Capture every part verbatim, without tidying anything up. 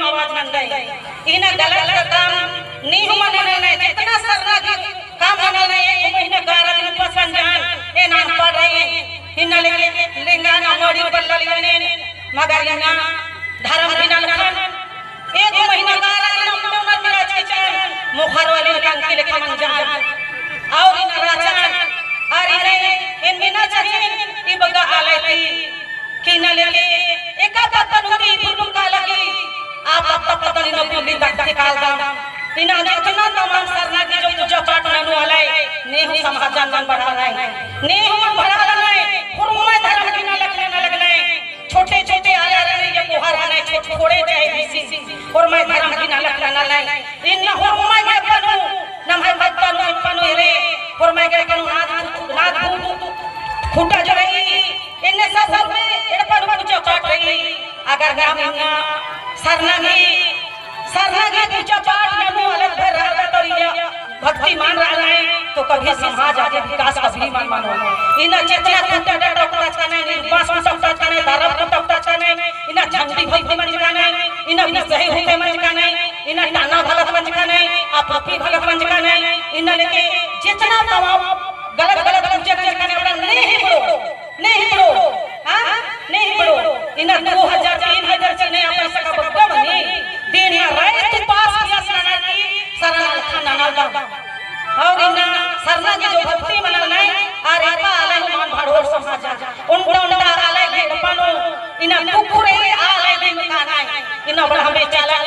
आवाज नंदय। इन्ना गलत काम नीम मना ननय, जितना सरना गही काम मना ननय, एक महीना गारा दिन उपास नंजन, एन अनपढ़ रई, इन्ना लेके लिंगा ना मड़ी बल्ला लियने, मगर इन्ना धरम बिना लखन, एक महीना गारा दिन अम्म उमर मिरा चिचन, मोखर वाली टंकी लेखा मंजन, और इन्ना राचन, और इन्ने एन मेना चाहिन, ई बग्गे आलय ती, कि इन्ना लेके एका पत्तन उती फुल्लुम काला की, आ पत्ता पत्तन इन्ना फुल्ली तक से कालदम। इन्ना जितना तमाम सरना गही जो पूजा पाठ ननू आलय, ने हूँ समाजन मन बढ़ानय, ने हूँ मन बढ़ानय, होरमय धरम बिना लखना लगनय, छोटे छोटे आलय रई, ये कोहार हनय, छोट छोड़े चाहे बेसी, होरमय धरम बिना लखना लगनय। इन्ना होरमय गे पनु, नम्है पत्तन पनु एरे, होरमय गे पनु नाद, नाद भूत, खुटा जो रई, इन्ने सब होरमय एड़पा नू पूजा पाठ रई। अगर नाम इन्ना सरना गही, सरना गही पूजा पाठ ननू अलग भर रहा तो इया भक्ति मान रहा है, तो कभी समाज आगे विकास कभी मान मानो। इन्ना चेतना खुटा डटकता छाने, निर्वास खुटकता छाने, धरम खुटकता छाने, इन्ना झंडी भक्ति मंजका नय, इन्ना बिसही होते मंजका नय, इन्ना टाना भगत मंजका नय, आ पपी भगत मंजका नय, इन्ना लेके जितना तमाम गलत गलत पूजा मंजका नय, अपना नहीं बड़ो। नहीं बड़ो, हाँ? नहीं बड़ो। इन्ना दो हजार, तीन हजार चिने आ पैसा का बग्गे मनी, दिन ना रात उपास किया सरना की, सरना लखा नना दम। और इन्ना सरना गही जो भक्ति मना नय, आर एका आलय हूँ मान भाड़ोर समाज। उन्टा उन्टा आलय गही एड़पा नू, इन्ना कुकुरे आलय दिन का नय। इन्ना बड़ा हमें चाला,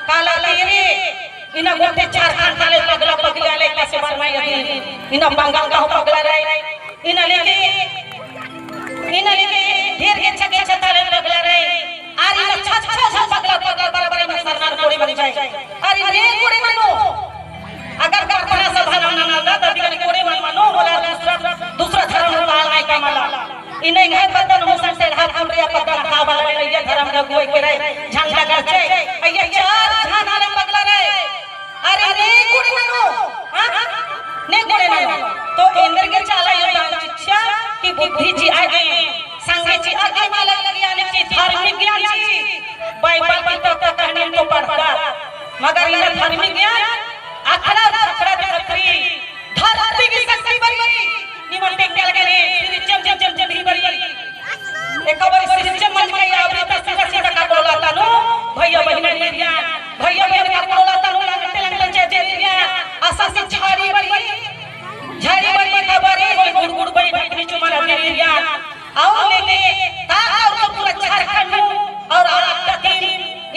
काला तेरे, इन्ना गोटे झारखंड आलय पगला पगला आलय का से बरमाई अदिन। इन्ना बंगाल का हूँ पगला रई। इन्ना लेके, इन्ना लेके ढेर गेच्छा गेच्छा ता आलय पगला रई। आर इन्ना छह छह झन पगला पगला बराबर में सरना कोड़े बन जाए। आर इन्ने कोड़े मनो। अगर प्रार्थना सभा नना नना दा, तब इन्ने कोड़े मन मनो, बोला दूसरा, दूसरा धरम नू काल नय का मला। इन्ने एंग्है पद्दन हूँ संग सेड़हा कुमरिया पद्दन का बला रई, अइय्या धरम गही अगुवई केरई, झंडा गड़चई, अइय्या चार झन आलय पगला रई। अरे ने कोड़े ननो, हाँ? ने कोड़े ननो। तो एन्देरगे चाला अयो दान चिच्चा कि बुद्धि चिआ गे, संगे चिआ गे, माला ज्ञान चिच्चा, धार्मिक ज्ञान चिच्चा, बाइबल की तो कहनी तो पढ़ता, मगर इन्ना धार्मिक ज्ञान अखड़ा, अखड़ा के खतरी, धरती की शक्ति बनी, निमन टेंगल के रे, सिरिजम जम जम जम ही बनी। एका बारी सिरिजम मंजका अवरी ता सीधा सीधा का कोड़ोला तनु, भैया बहिन निर्यान, भैया बहिन का कोड़ोला तनु, लंगटे लंगटे जे निर्यान, असा से झाड़ी बनी, झाड़ी बनी का बारी, होई गुड़ गुड़ बनी, ढकनी चुमन अदिन निर्यान। और लेके, ताका और पूरा झारखंड नू, और आप तक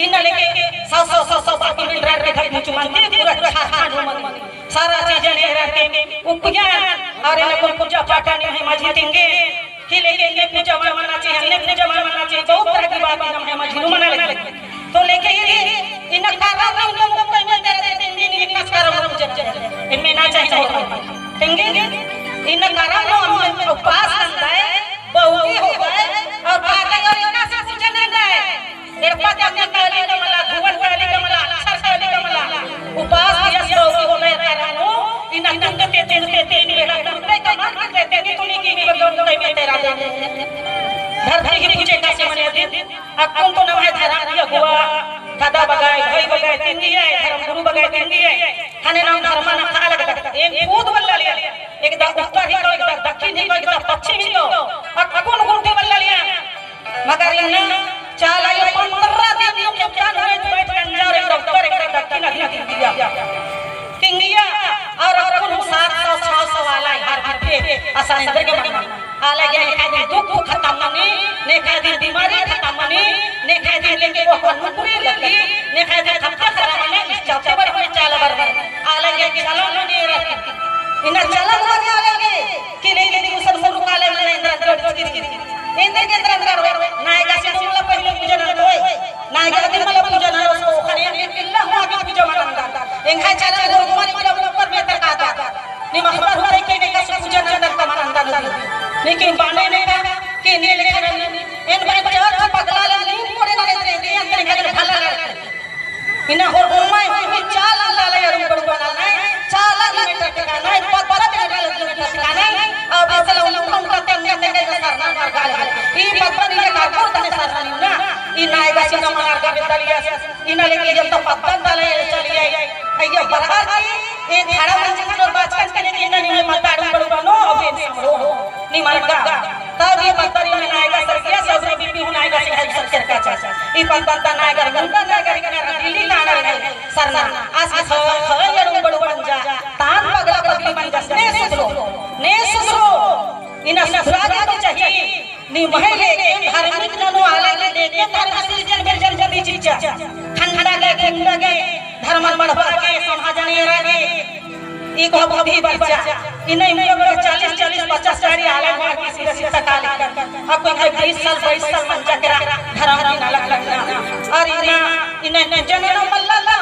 इन्ना लेके, सौ, सौ, सौ, सौ, सौ किलोमीटर के ढकनी चुमन के पूरा झारखंड नू मंदिर। सारा चीजन एरा के उपज्ञान और एन्ने कुन पूजा पाठ निम्है मझी तिंगे कि लेके एन्ने पूजा मन मना चाहिए, अन्ने पूजा मन मना चाहिए, बहुत तरह की बात निम्है मझी नू मना लगी। तो लेके ये इन्ना कारण ना उन्ना मुक्ता में तेरा दे तिंगे, नहीं विकास कारण ना पूजा चाहिए। इनमें ना चाहिए और तिंगे इन्ना कारण ना हम उपास नंदय, बहुगी होबय और बादय और इन्ना से पूजा नंदय। एड़पा तंगन काली का मला, धुवन काली का मला, अक्षर काली का मला। उपास यस बहुगी होले तारा नो, इन्ना तुंगते तुंगते तीन बेला तुंगते कमान करते तीन तुनी की बगम तय में तेरा दे। धरती की पूजे का से मने दिन, अक्कुन तो नम्है धरम की अगुवा, दादा बग्गे, भाई बग्गे, तिंगिया, धर्म गुरु बग्गे, तिंगिया। हने नाम धर्म ना खा लगता। एक खुद बल्ला लिया, एक दा उत्तर ही को, एक दा दक्षिण ही को, एक दा पश्चिम ही को। अक्कुन गुरु बल्ला लिया। मगर इन्ना चाला अयो पन्द्रह दिन नू कुत्ता नू बैठ बैठ गंजा और एक डॉक्टर एक दक्खिन अदिन तिंगिया। तिंगिया और अक्कुन हूँ सात सौ छह सौ आलय हर बिट्ठे असन एन्देरगे मना। आलय गे नेखय दिन दुख खतम मनी, नेखय दिन बीमारी खतम मनी, नेखय दिन लेके वो नौकरी लगी, नेखय दिन खतरा खतरा मनी, इस चलते बर हमें चाला बर में। आलय गे चाला मनी रहती। इन्ना चाला मनी आलय गे। कि लेके दिगु सन मुरुख आलय मने एन्देर एन्देर चिकिरी। एन्देरगे एन्देर एन्देर होय। नायगा से मुला पहिले पूजा नंदोय। नायगा दिन मला पूजा नंदोय, सो खने एन्देर किल्ला हुआ की पूजा मनंदा। एंग्है चाला गुरु कुमारी पूजा ऊपर में तक आता। निम अखबार होते के नेका से पूजा नंदन का मनंदा नदी। लेकिन बाने नेका के ने लेखा नंदन। एन बाई चर्च पगला ले नीम कोड़े ना लेते, ये अंदर का भला लड़के। इन्ना होरमय होई होई चाला लाला यारू बड़ू बना नय, चाला मीटर टिका नय, पत्तरा मीटर टिका नय, अब इसला उन्टा उन्टा तेंगा तेंगा सरना मार गाल है। ई पत्तरा नीले कारपुर तने सरना नी ना, ई नायगा सिन्ना मनारगा बेद्दालियस, इन्ना लेके जब तक पद्दन तले चलिए, अइया बरहर की, ए खड़ा मंजकन और बाचकन के लेके इन्ना निम्है पद्दा अड़ुम बड़ू बनो, अब एन समरो, निमरगा। तब ई पद्दा री में नायगा सरगिया, सब रे बीपी हूँ नायगा सिंह सरकर का चा। ई पद्दा ता नायगा, मुंडा नायगा, इकना दिल्ली ताना रे, सरना। आस ख-, ख-, अड़ुम बड़ू मंजा, तान पगला पगली मंजा, ने सुधरो, ने सुधरो, इन्ना सुधरा जाके चाहिए। निम्है लेके धार्मिक ननू आलर लेके धर्म सिरजन बिरजन जदी चिच्चा। ठंडा गे, ठंडा गे, धर्मन बढ़बआ गे, समाजन एरआ गे। ई को बुद्धि बरचा। इन्ना इमके बरचा चालीस, चालीस, पचास गाड़ी आलर मार किसी रसी तका लेकर। अब कोई भाई बीस साल, बाईस साल मंजा केरा धर्म की नालक लगना। और इन्ना, इन्ना, इन्ना जनन मल्ला ला,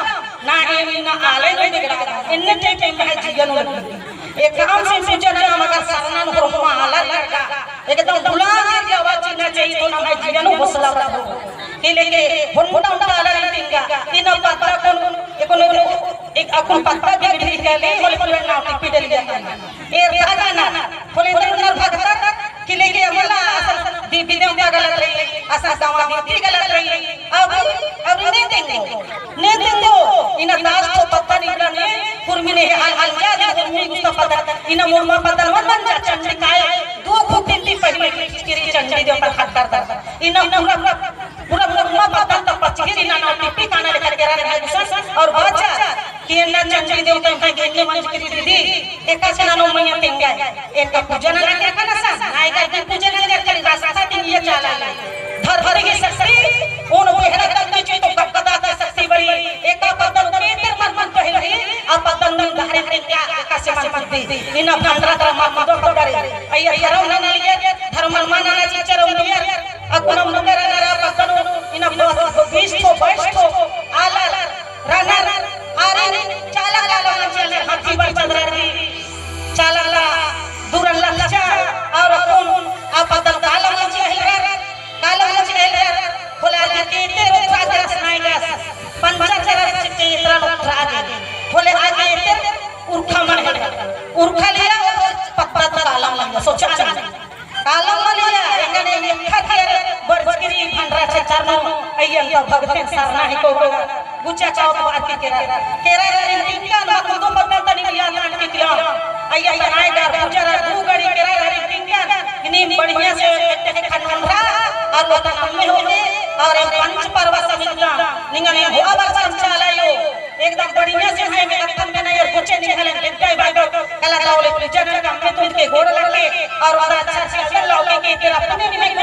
ना एम इन्ना आलर नू बिगड़ा। इन्ने टाइम पे भाई जियन लगी। एकअम से पूजा नना मगर सरना नू होरमा आलर लगा। एकदम बुलंद आवाज चिअना चाहिए तो नम्है जिया नू हौसला बढ़ो। के लेके होंडा होंडा आलर तिंगा। इन्ना पद्दा कुन, एकुन, एकुन, एक अक्कुन पद्दा भी भी कले, होले पूरा नाव टिपी डलिया। ए रागा ना, होले इधर उधर भगतर, के लेके अमला असन दीदी देवता गलत रही, असन दावा दीदी गलत रही। अब, अब ने तेंगो, ने तेंगो, इन्ना दस ठो पद्दा निकला ने, कुर्मी ने हाल हाल जा दे, कुर्मी गुस्सा पद्दा, इन्ना मुड़मा पद्दा नू बन जा, चंडी काय, दो खुद दिन ती पहले किरी चंडी देवता खद्दर दर। इन्ना पूरा, पूरा मुड़मा पद्दा ता पचगिर इन्ना ना टिपी काना लेकर केरा रहा है गुसन, और बाचा, कि इन्ना चंडी देवता का गिन्ने मंजकी दीदी, एकासे ननोम मइय्याँ तेंगा, एका पूजा नना के रखा नसन, नायगर दिन पूजा नना के रखा, रास्ता दिन ये चाला है। धरती की शक्ति, उन बेहरा तक में जो तो कक्कदा की शक्ति बड़ी, एका पद्दा नू केतेर मन मन पहल रही, आ पद्दा नू धारे तेंगा, एकासे मन मन दी। इन्ना भंडरा तरा मन मन दो पद्दा रे। अइया धर्म नना लिए, धर्म मन मन नना चिच्चर उंदियर, अकुन मुंडरा नरा पद्दा नू, इन्ना बीस ठो, बाईस ठो, आलर, रनर, आरिन, चाला कालम मंजा, हाथी बरचदर की, चाला ला, दुरन लक्चा, और अक्कुन, आ पद्दन कालम मंजा हेलरर, कालम मंजा हेलरर, होले आगे केतेर उठरा जरस नायगस, पंचर जरस चित्ते इतरन उठरा आगे, होले आगे एतेर उरखा मन हेलरर, उरखा लिया, और पद्दा कालम मंजा, सोचा नहीं। कालम मलिया, एंगने एखा खेर बरचकिरी भंडरा छेचर नू, अइयन तो भगतेन सरना ही को गुचा चावत बार की केरा। केरा रे तिंकन, मा कुंदो पद्दा तनी मिया तान के किया। अइया तनाय दार पूजा रा दू गड़ी केरा रे तिंकन। इन्नी बढ़िया से एक खनरा, और वो तन अम्मे होगे, और एक पंच परवा समितना। निंगने हुआ बरचन चालायो। एकदम बढ़िया से है, मेरा तन में ना यार कुछ नहीं है, बिद्दा ही बाइबल, कला लाओ ले पूजा ना काम में तुम के गोड़ लगे, और वाला अच्छा से अगर लाओ के, के तेरा अपने भी नहीं